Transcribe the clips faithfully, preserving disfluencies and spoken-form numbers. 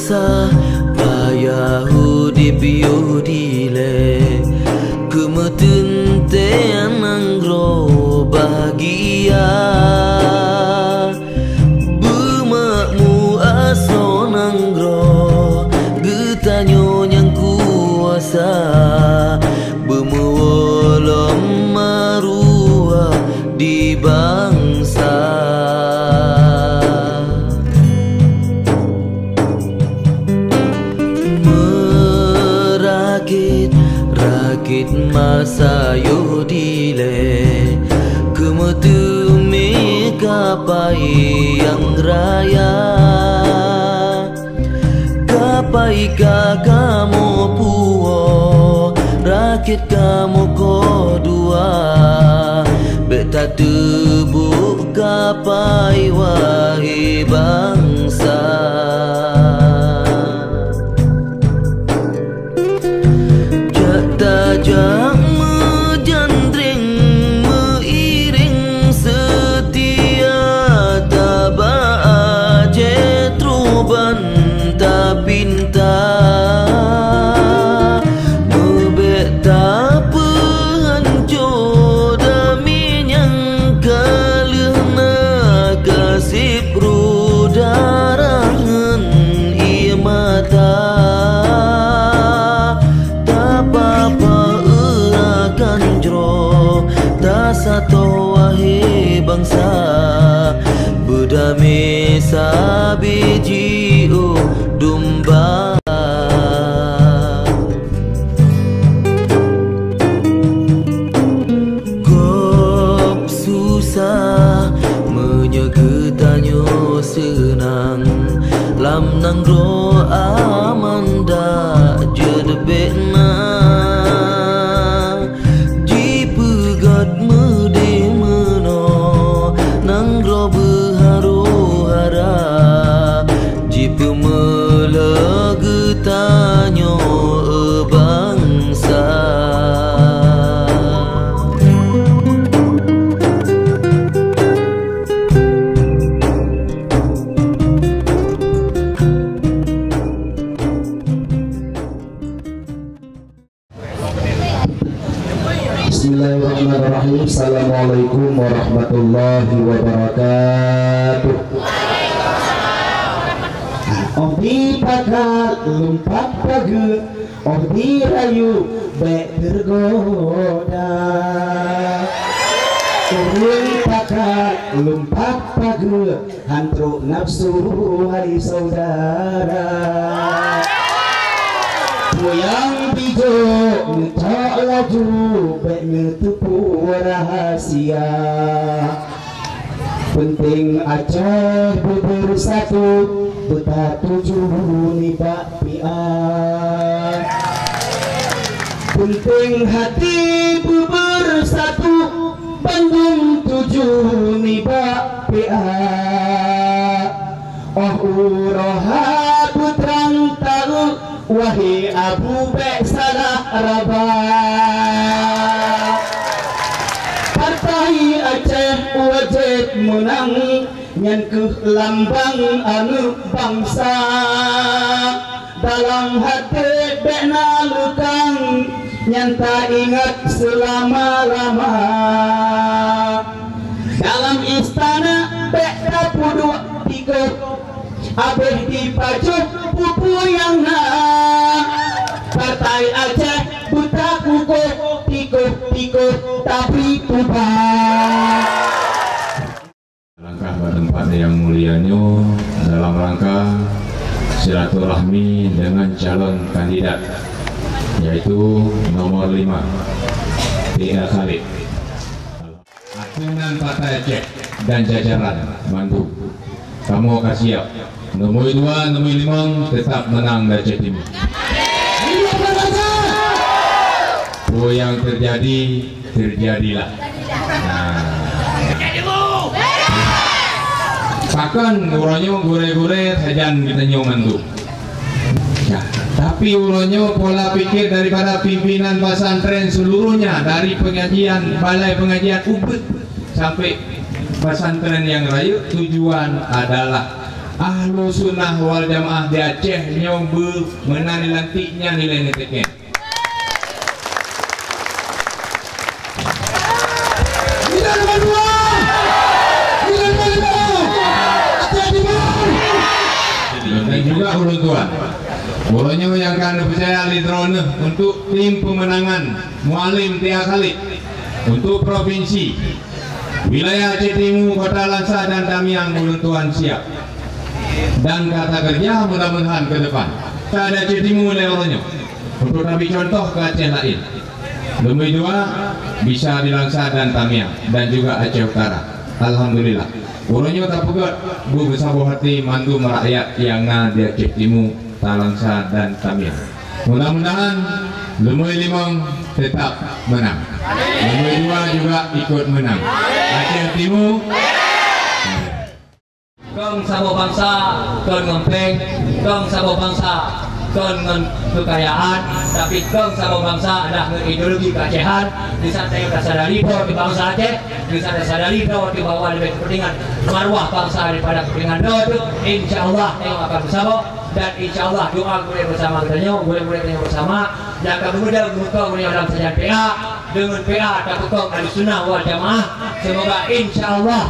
Payah udeb yôh dilèe, keu meuteuntèe nanggroe bahgia. Beumakmu asoe nanggroe, geutanyoe nyang kuasa, beumeuwoe lom maruah di bansa. Meurakét-rakét masa yôh dilèe, keu meuteumé kapai nyang raya. Kapai ka kamoe puwoe, rakét kamoe koh dua, bèk tateubiet kapai, wahé bansa. Jak tajak meujandreng meuiréng seutia, tabak Aceh trôh ban tapinta. Meubèk tapeuhanco damé nyang ka lheueh na, ka sép rôh darah ngon ié mata. Tapapa eurakan jroh, tasato wahé bansa, beudamé sabe jiôh dumba. Gob susah, meunyoe geutanyoe seunang, lam nanggroe aman dak jeuet bèk na. Jipeugöt meudeh meunoe, nanggroe beuharo-hara, jipeumeuleueh geutanyoe bansa. Bismillahirrahmanirrahim. Assalamualaikum warahmatullahi wabarakatuh. Óh dipakat lumpat pageue, óh dirayu bèk teugoda. Ureueng pakat lumpat pageue, han trok nafsu hai saudara. Peue nyang bijôk neucok laju, bèk neuteupeue rahasia. Peunteng Aceh beubeursatu, beutatuju nibak P A. Peunteng hati beubeursatu, bandum tuju nibak P A. Óh uroe ha beutrang taeu, wahé abu bèk salah raba. Partai Aceh wajéb meunang, nyan kheueh lambang aneuk bansa. Dalam até bèk na leukang, nyan taingat seulama-lama. Dalam istana bèk tapeuduek tikôh, abéh dipajoh peue-peue nyang na. Partai Aceh beutakukoh, tikôh-tikôh tabri peubah. Langkah bak teumpat nyang mulia nyoe dalam rangka silaturahmi dengan calon kandidat, yaitu nomor lima, T L Khalid. Akhirnya Partai Aceh dan jajaran mandum, kamoe ka siap. Nomor dua, nomor limong tetap menang di Aceh Timur. Peue nyang terjadi, terjadilah. Nah. Pakon uroe nyoe gurèe-gurèe sajan geutanyoe mandum. Nah, tapi uroe nyoe pola pikir daripada pimpinan pesantren seluruhnya, dari pengajian, balai pengajian Ubud sampai pesantren yang rayeuk, tujuan adalah Ahlu Sunnah wal Jamaah di Aceh nyoe beu meunan lantik nyan nilai neuteukén. Nilai nomor dua. Nilai nomor lima. Aceh Timur. Dan juga ulôn tuan. Uroe nyoe nyang ka neupeucaya lé Droeneuh untuk tim pemenangan Mualem Tia Khalid untuk provinsi. Wilayah Aceh Timu, Kota Langsa dan Tamiang ulôn tuan siap. Dan ka takeureuja mudah-mudahan ke depan. Ka di Aceh Timu lé uroe nyoe. Untuk tabi contoh ke Aceh laén. Leubeh dua bisa di Langsa dan Tamiang dan juga Aceh Utara. Alhamdulillah. Uroe nyoe tapeugöt beusaboh hati mandum rakyat nyang na di Aceh Timu, Langsa dan Tamiang. Mudah-mudahan leumoi limong tetap menang. Leumoi dua juga ikut menang. Aceh Timu. Kong saboh bansa kon ngon péng, kong saboh bansa kon ngon keukayaan, tapi kong saboh bansa adalah ngon ideologi keuacehan. Di saat tanyoe tasadari droe di bansa Aceh, di saat tasadari droe di bahwa lebih kepentingan maruah bansa daripada kepentingan droe tu, insya Allah tanyoe akan bersama. Dan insya Allah doa gurée bersama geutanyoe, gurée-gurée tanyoe bersama, nyang ka beumudahkan muka gurée dalam sajan P A, deungon P A tapeukong Ahlussunnah wal Jamaah. Semoga insya Allah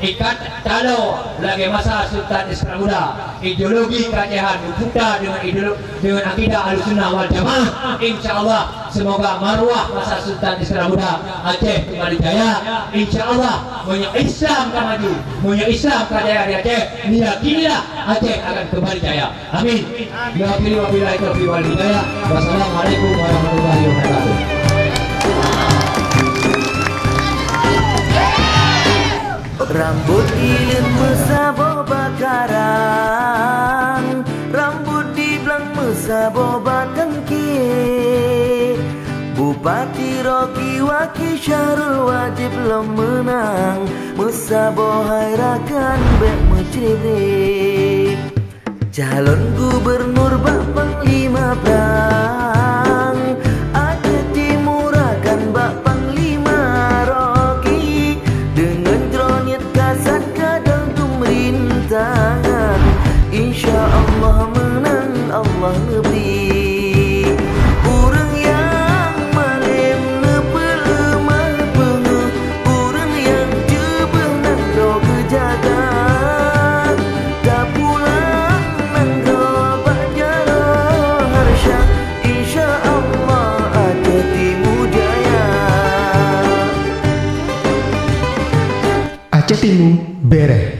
ikat talo lagée masa Sultan Iskandar Muda, ideologi keuacehan diputa deungon ideolo-, deungon akidah Ahlussunnah wal Jamaah. Insya Allah semoga maruah masa Sultan Iskandar Muda, Aceh kembali jaya. Insya Allah meunyoe Islam ka maju, meunyoe Islam ka jaya di Aceh, yakinilah Aceh akan kembali jaya. Amin. Wa billahi taufiq wal hidayah. Wassalamualaikum warahmatullahi wabarakatuh. Rambot ileueng meusaboh bak karang, rambot di blang meusaboh bak kangkée. Bupati Rocky Waki Syahrul wajéb lom meunang, meusaboh hai rakan bék meucreb-creb. Calon gubernur bak panglima prang, Aceh Timu rakan bak panglima Rocky, deungon droe niet kasat ka dong pemerintahan. Insya Allah meunang Allah neubri. Ureuëng nyang malém neupeuleumah peungeuh, ureuëng nyang ceubeuh nanggroe geujaga. Tapulang nanggroe bak jaroe harsya, insya Allah Aceh Timu jaya. Aceh Timu bereh.